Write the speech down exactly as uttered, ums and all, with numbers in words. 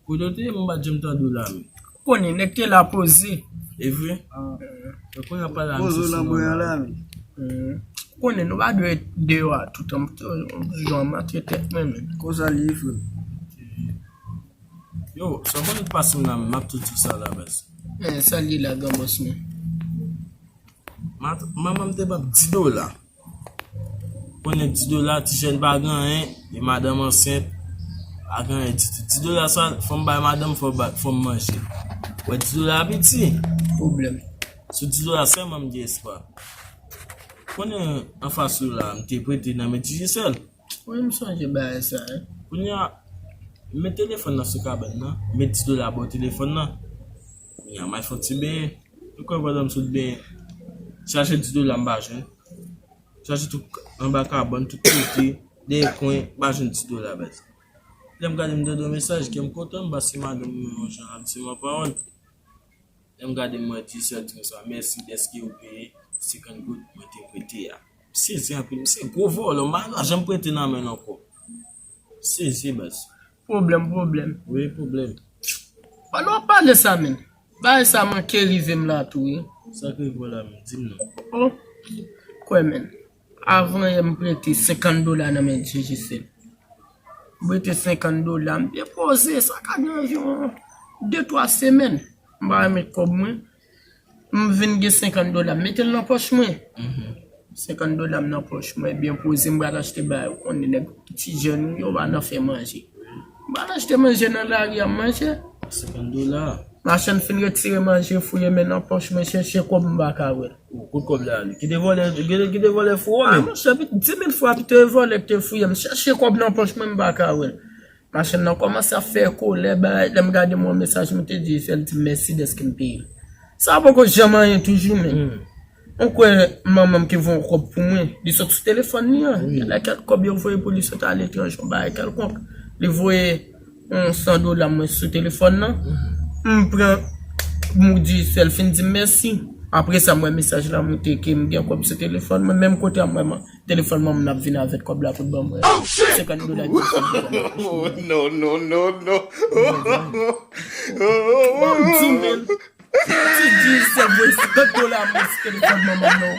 Kote w te ye, m pa t janm tande w la menm. Konnen, nèg te la poze. E vre? Yo konnen ap pale a misye sou nòmal. Konnen, nou pa dwe deyò a toutan, m toujou an matre tèt mwen menm. Konsa l ye, frè m. Yo, sa w konnen k pase m la menm, m ap tou di w sa la, baz. Men, sa l ye la, gran bòs mwen? Mat-, manman m te ban m dis dola. Konnen dis dola, ti jèn pa gen anyen, e madanm ansent, pa gen anyen ditou. Dis dola sa, fò m bay madanm, fò m bay, fò m manje. Wè, dis dola piti. Pwoblèm. Sou dis dola sèlman m gen espwa. Konnen anfas ou la, m te prete nan men Digicel. Wi, m sonje bagay sa, wi. Kounye a, m met telefòn nan sou kabann nan, m met dis dola bò telefòn nan. Kounye a, m al fè yon ti benyen. Nou kwè pandan m sot benyen, chache dis dola m pa jwenn. Chache tout anba kabann, tout kote, dèyè kwen, m pa jwenn dis dola, baz. Lè m gade m tande yon mesaj, kè m kontan, m pase madanm mwen yon jan ap di m an pawòl. Lè m gade m wè Digicel di konsa, mèsi dèske ou peye senkant goud mwen te prete a. M sezi anpil, misye gwo vòlò, m pa janm prete nan men l ankò. M sezi, baz. Pwoblèm, pwoblèm. Wi, pwoblèm. Pandan w ap pale sa menm, bagay sa manke rive m la tou, wi. Sa k rive w la menm, di m non. O, kwè menm. Avan yè m prete senkant dola nan men Digicel. M prete senkant dola, m depoze, sa ka gen anviwon de twa semèn. M pa remèt kòb mwen. M vin gen senkant dola, m mete l nan pòch mwen. Senkant dola m nan pòch mwen, byen poze, m pral achte bagay. Ou konnen nèg ti jèn ou yo pa nan fè manje. M pral achte manje nan lari a, m manje. Senkant dola. Machann fin retire manje, fouye men nan pòch mwen, chèche kòb, m pa ka wè l. Ou kote kòb la ale? Kite vòlè, kite, kite vòlè fou a menm. Monchè, pi, di mil fwa pito e vòlè ki te fouye m. Chèche kòb nan pòch mwen, m pa ka wè l. Machann nan kòmanse ap fè kolè, bay, lè m gade m wè mesaj, m te di, fè l di m mèsi dèske m peye l. Sa poko janm anyen toujou, men. Ou kwè manman m ki voye yon kòb pou mwen, li sot sou telefòn li an. Gen lè kèk kòb yo voye pou li sot aletranje, yon bagay kèlkonk. Li voye yon san dola mwen sou telefòn nan. M pran, m di sèl fin di m mèsi. Apre sa, m wè mesaj la moute ke m gen kòb sou telefòn mwen, menm kote a m wè telefòn manman m nan ap vin avèk kòb la pou l ban mwen. Senkant dola ki te sou telefòn mwen. Oh, no, no, no, no. Ban m di w, men. Ti di se voye senkant dola mwen sou telefòn manman m nan.